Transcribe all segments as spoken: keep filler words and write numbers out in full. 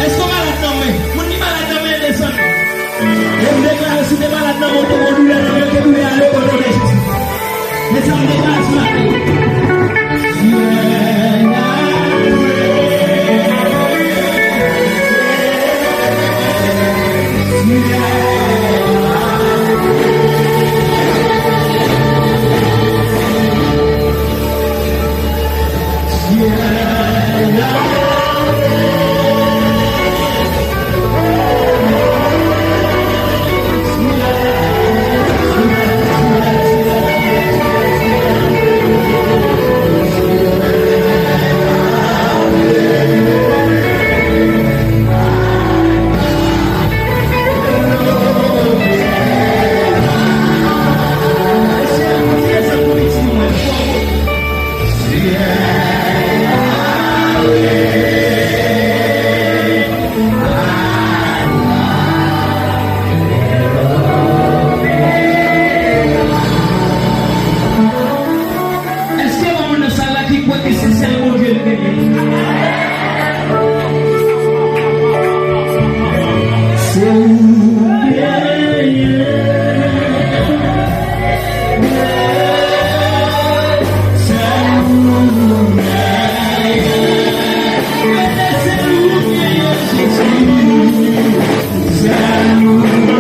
Èske w malad nan men? Moun ki malad nan men, desann. E m deklare, si w te malad nan men, w te gon doulè nan men, w te doulè ale o non de Jezi. Men sa m deklare sou lavi w. Èske gen moun nan sal la ki kwè ke se sèl Bondye l genyen? Se ou genyen. Sèl ou genyen. Sèl ou genyen, Jezi.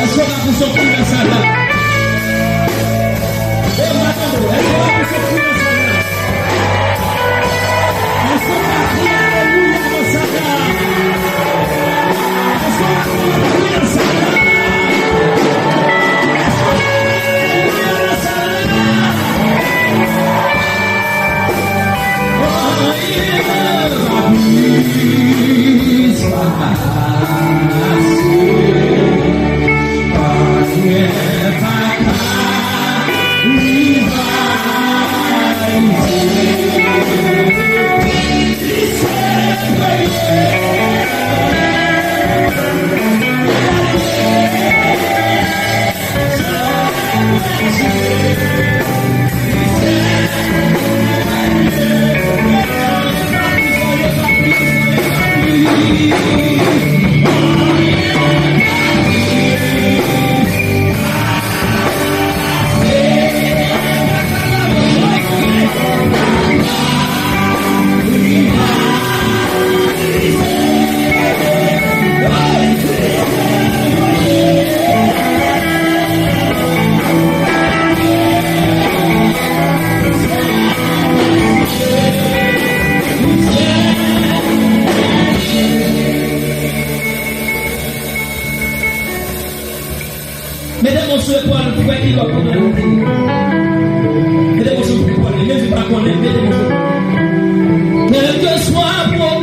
Èske w ka pouse yon kri nan sal la? E, m pa tande w. Èske w ka pouse yon kri nan sal la? Èske w ka kriye alelouya nan sal la? Èske w ka kriye alelouya nan sal la? Èske w ka kriye alelouya nan sal la? Mete men w sou epòl frè ki lòt kote w ye. Mete men w sou epòl li. Menm si w pa konnen, mete men w sou epòl li. Kèlkeswa pwoblèm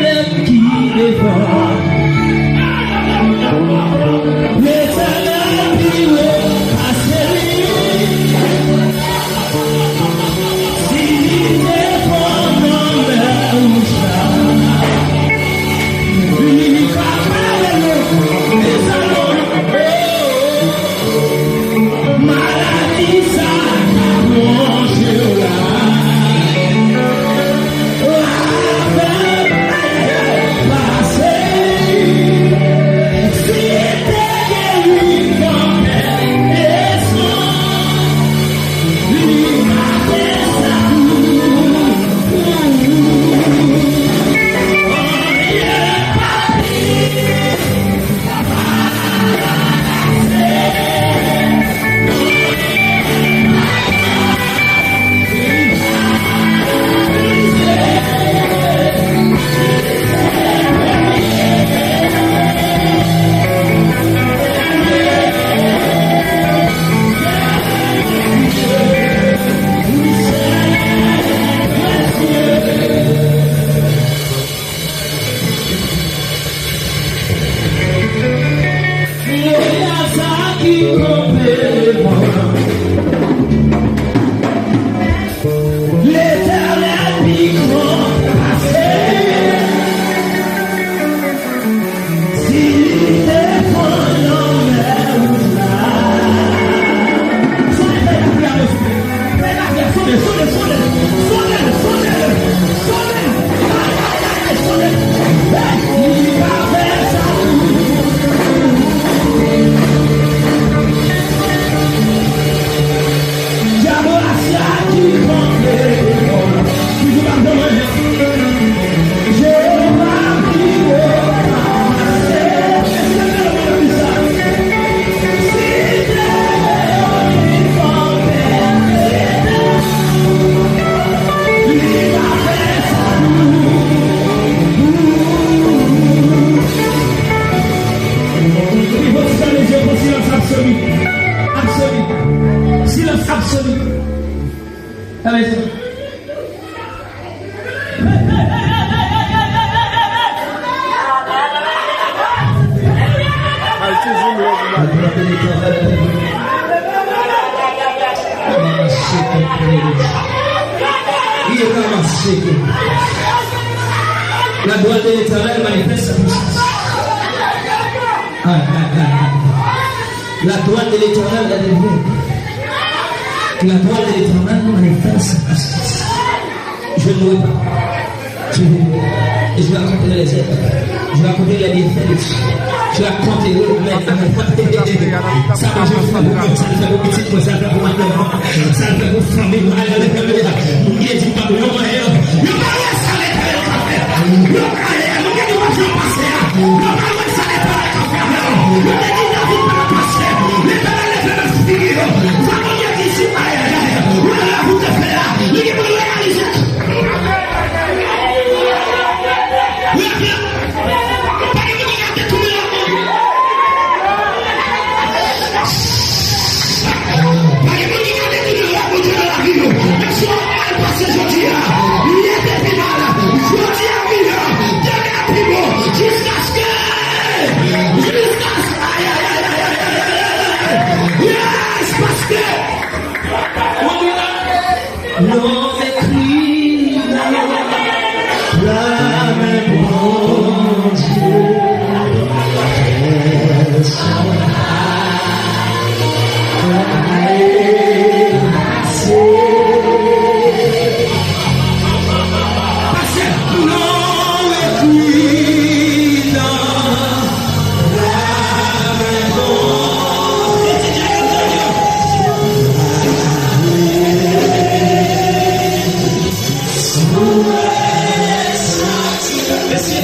La gloire de l'Éternel manifeste sa puissance. Ah, ah, ah, ah. La gloire de l'Éternel est élevée. La gloire de l'Éternel manifeste sa puissance. Je ne mourrai pas. Je vais vivre. Et je vais raconter les œuvres. Je vais raconter les bienfaits de Dieu. Je vais raconter, amen, amen. Sa Bondye fè pou mwen, sa l fè pou pitit mwen, sa l fè pou madanm mwen, sa l fè pou fanmi mwen. Alelouya. Moun ki di m pa pou yon mwayen. Yo pa wè sa Letènèl ka fè. Yo pa wè, moun ki di w ap jwenn pase a. Yo pa wè sa Letènèl ka fè avè w. Yo te di David pa nan pase. Letènèl leve nan figi yo. Sa Bondye di si ayayay. Wè la pou te fè a. Li gen pou l reyalize. Wi, wi. Pa gen moun ki ka detounen lòt moun. Pa gen moun ki ka detounen lòt moun nan lavi nou. Menm si w ap mal pase jodi a, yè te pi mal. Jodi a miyò, demen pi bon. Jiskaske, jiskaske, ayayay. Yes, paske non m ekri nan lamen Bondye. Pase non m ekri nan Mesye,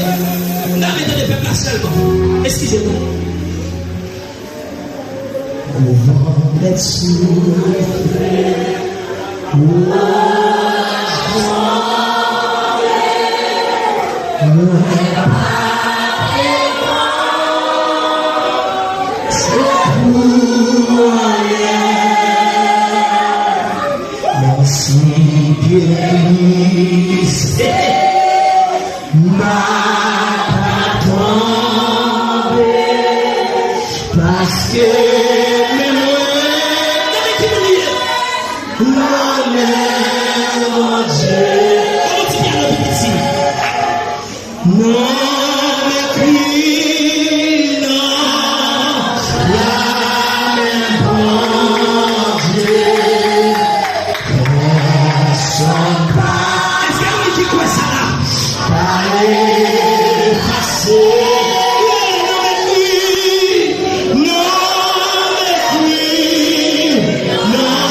n ap tande pèp la sèlman. Eskize nou. Kouvan tèt soufle. Mèsi Kris, m pa ka tonbe, paske men mwen nan men Bondye. Kòman ti pyano pi piti? Non m ekri nan lamen Bondye. Pèsonn pa. Èske gen moun ki kwè sa la? Pa efase. Non m ekri. Non m ekri. Non.